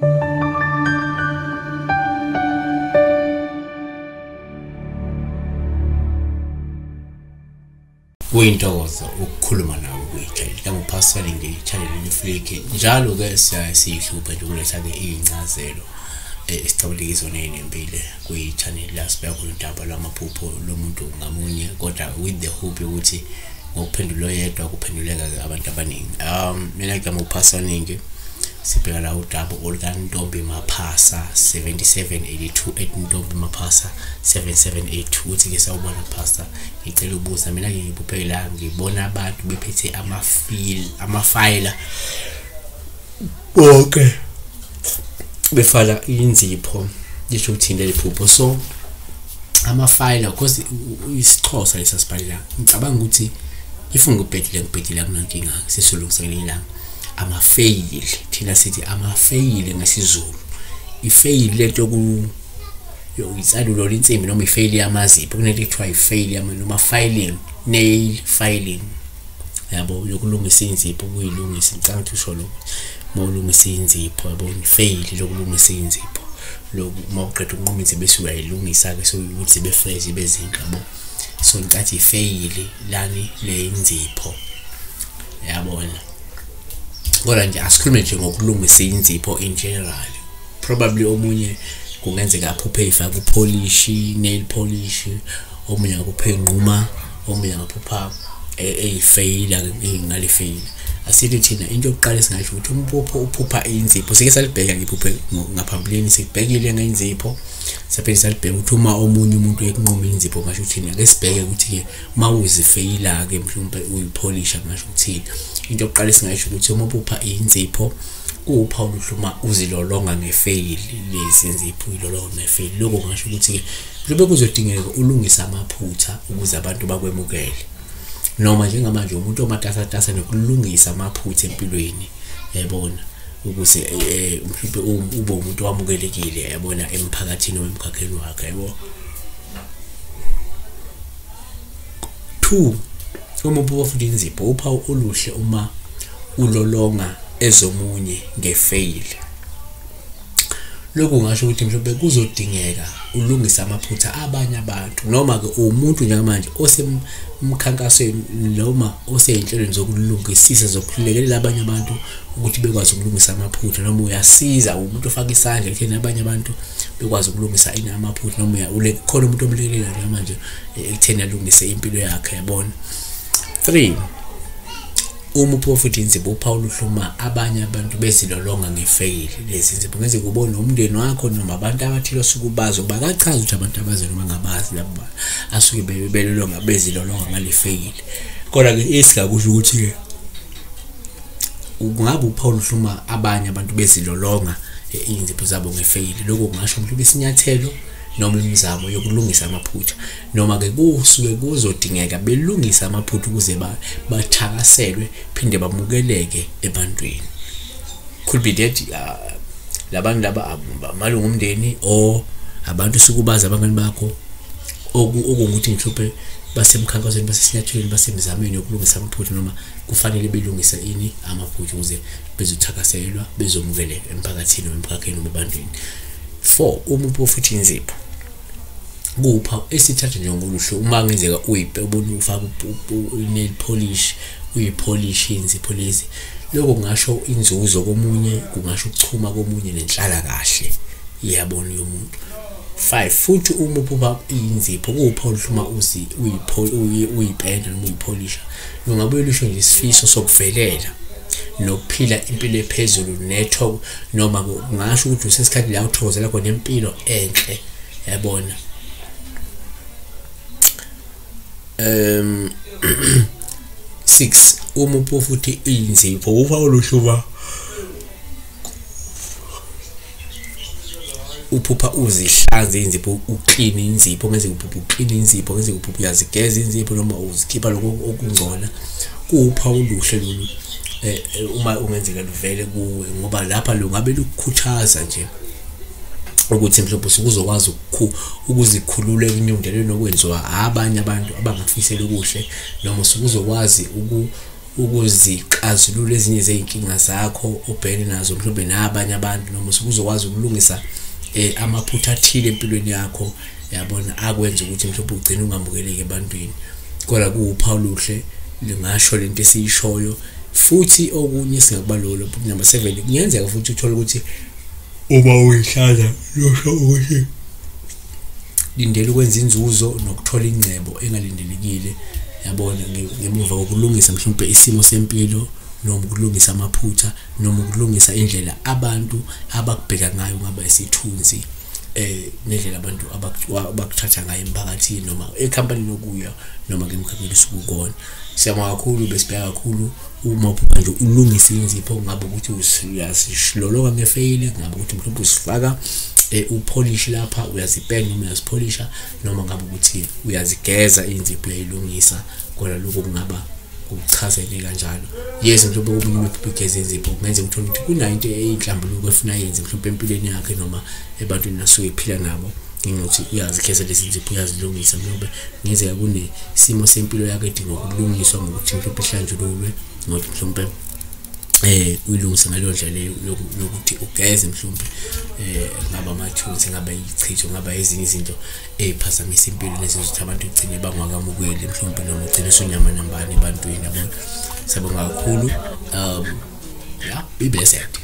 Kuyintokozo ukukhuluma nawe kwi-channel kaMuphasane nge-channel Nifliki. Njalo-ke siyaye siyihluphe nje ukuletha-ke iy'ncazelo esicabuleka izona ey'nempile kwi-channel la sibheka khona udaba lwamaphupho lomuntu ngamunye, kodwa with the hope yokuthi ngokuphendula oyedwa kuphenduleka-ke abantu abaningi. Mina igama uPhasaningi, sibheka la udaba olukaNtombi Maphasa 7782 at Ntombi Maphasa 7782. Uthi-ke sawubona Pastor, ngicela ukubuza, mina ngiphuphe la ngibona abantu bephethe amafayela bonke befaka inzipho, lisho ukuthini leli phupho? So amafayela, because isiXhosa lesasibhalela, ngicabanga ukuthi if ngibhedile akunankinga, sesolungisa ngelinye ilanga. Amafeyili, thina sithi amafeyili ngesiZulu. Ifeyili lento yokuyisalulo insimbi noma ifeyili yamazipho, kunento ekuthiwa ifeyili noma filing, nail filing, yabo, yokulungisa inzipho, ukuyilungisa. Ngicabanga ukuthi usho lokho uma ulungisa inzipho, yabo, ifeyili lokulungisa inzipho lokhu uma uqeda ukunquma inzipho bese uyayilungisa-ke so ukuthi zibe fresh zibe zinhle, yabo. So ngicathi ifeyili lani le inzipho, yabona. Kodwa nje asikhulume nje ngokulungisa inzipho in general. Probably omunye kungenzeka aphuphe ifake upolish, nail polish, omunye ngaphuphe inquma, omunye ngaphupha eyifeyila ngalifeyila. Asithi thina into yokuqala esingasho ukuthi umphupho uphupha inzipho, sike salibheka ngiphuphe ngaphambilini, sikubhekile ngeinzipho, saphinde salibheka ukuthi uma omunye umuntu ekunquma inzipho ngasho ukuthini. Ake sibheke ukuthi-ke uma uzifeyila-ke mhlawumbe uyipolisha ngasho ukuthini. Into yokuqala esingasho ukuthi uma uphupha inzipho kuwuphawu oluhle uma uzilolonga ngefeyili, lezi nzipho uyilolonga ngefeyili. Lokho kungasho ukuthi-ke mhlawumbe kuzodingeka ulungise amaphutha ukuze abantu bakwemukele, noma njengamanje umuntu omatasatasa nokulungisa amaphutha empilweni, yabona, ukuze mhlawumbe ube umuntu owamukelekile, yabona, emphakathini noma emkhakheni wakhe, yabo. 2, uma uphupha futhi inzipho, uphawu oluhle uma ulolonga ezomunye ngefeyili. Lokhu kungasho ukuthi mhlawumbe kuzodingeka ulungise amaphutha abanye abantu, noma-ke umuntu njengamanje osemkhankasweni noma osey'nhlelweni zokulungisisa, zokulekelela abanye abantu ukuthi bekwazi ukulungisa amaphutha, noma uyasiza umuntu ofaka isandla ekutheni abanye abantu bekwazi ukulungisa amaphutha, noma khona umuntu omlekelela njengamanje ekutheni alungise impilo yakhe, yabona. 3, uma uphupha futhi inzipho, uphawu oluhle uma abanye abantu bezilolonga ngefeyili lezi nzipho. Kungenzeka ubone umndeni wakho noma abantu abathile osuke ubazi, ngoba akachazi ukuthi abantu abazi noma ngabazi labo asuke belolonga bezilolonga ngale feyili. Kodwa-ke esingakusho ukuthi-ke kungabe uphawu oluhle uma abanye abantu bezilolonga iy'nzipho zabo ngefeyili. Lokho kungasho mhlawumbe isinyathelo noma imizamo yokulungisa amaphutha, noma-ke kusuke kuzodingeka belungise amaphutha ukuze bathakaselwe phinde bamukeleke ebantwini. Could be that labantu laba amalungu omndeni or abantu osuke ubazi, abangani bakho, okungukuthi mhlawumbe basemkhankasweni, basesinyathweni, basemizamweni yokulungisa amaphutha, noma kufanele belungise ini amaphutha ukuze bezothakaselwa, bezomukeleka emphakathini noma emkhakheni noma ebantwini. 4, uma uphupha futhi inzipho, kuwuphawu esithatha njengoluhle uma kungenzeka ubone ufaka nail polish, uyipolish inzipho lezi. Lokho kungasho inzuzo komunye, kungasho ukuchuma komunye nenhlalakahle, iyabona, yomuntu. 5, futhi uma uphupha inzipho kuwuphawu oluhle uma uyipenda noma uyipolisha, lungabuye lusho nje isifiso sokuvelela nokuphila impilo ephezulu nethoko, noma kungasho ukuthi usesikhathi la uthokozela khona impilo enhle, yabona. 6, uma uphupha futhi inzipho, uphawu oluhle uma uphupha uzihlanze inzipho, uclean inzipho, ngeze uphupha uclean inzipho, ngeze uphupha uyazigeza inzipho noma uzikhipha lokho okungcola. Kuwuphawu oluhle lolu uma ungenzeka luvele kuwe, ngoba lapha lungabe lukukhuthaza nje ukuthi mhlawumbe usukuzokwazi ukuzikhulula ekunyundelweni okwenziwa abanye abantu abangakufiseli okuhle, noma usukuzokwazi ukuzixazulula ezinye zezinkinga zakho obhekene nazo mhlawumbe nabanye abantu, noma usuke uzokwazi ukulungisa amaphutha athile empilweni yakho, yabona, akwenza ukuthi mhlawumbe ugcine ungamukeleki ebantwini. Kodwa kuwuphawu oluhle, lingasho lento esiyishoyo. Futhi okunye singakubalula number 7, kungenzeka futhi uthole ukuthi uma uyihlaza lusho ukuthi lindela ukwenza inzuzo nokuthola ingcebo engalindelekile, yabona, ngemuva kokulungisa mhlawumbe isimo sempilo, noma ukulungisa amaphutha, noma ukulungisa indlela abantu abakubheka ngayo, ngaba isithunzi nendlela abantu abakuthatha ngayo emphakathini noma ekhampanini okuya noma ngemkhakheni esukukona. Siyabonga kakhulu, besibheka kakhulu uma uphupha nje ulungisa inzipho, kungabe ukuthi uyazilolonga ngefeyili, kungabe ukuthi mhlawumbe usifaka upolish lapha, uyazipenda noma uyazipholisha, noma ngabe ukuthi uyazigeza inzipho uyayilungisa. Kodwa lokho kungaba kuchazeke kanjalo. Yes, mhlawumbe komunye umuntu ugeza inzipho kungenzeka uthole ukuthi kunayo into eyinhlambuluko efuna yenze mhlawumbe empilweni yakhe noma ebantwini asuke ephila nabo, ngingathi uyazigeza lezi nzipho, uyazilungisa. Mhlawumbe kungenzeka kunesimo sempilo yakhe edinga ukulungiswa ngokuthi mhlawumbe ihlanjululwe, ngokuthi mhlawumbe uyilungise ngaleyo ndlela leyo yokuthi ugeze mhlawumbe ngaba amathunzi, ngaba ichitho, ngaba ezinye izinto eziphazamisa impilo nezinto ukuthi abantu ugcine bangakamukeli mhlawumbe, noma ugcine usunyamanambane ebantwini, yabona. Siyabonga kakhulu. Yeah, be blessed.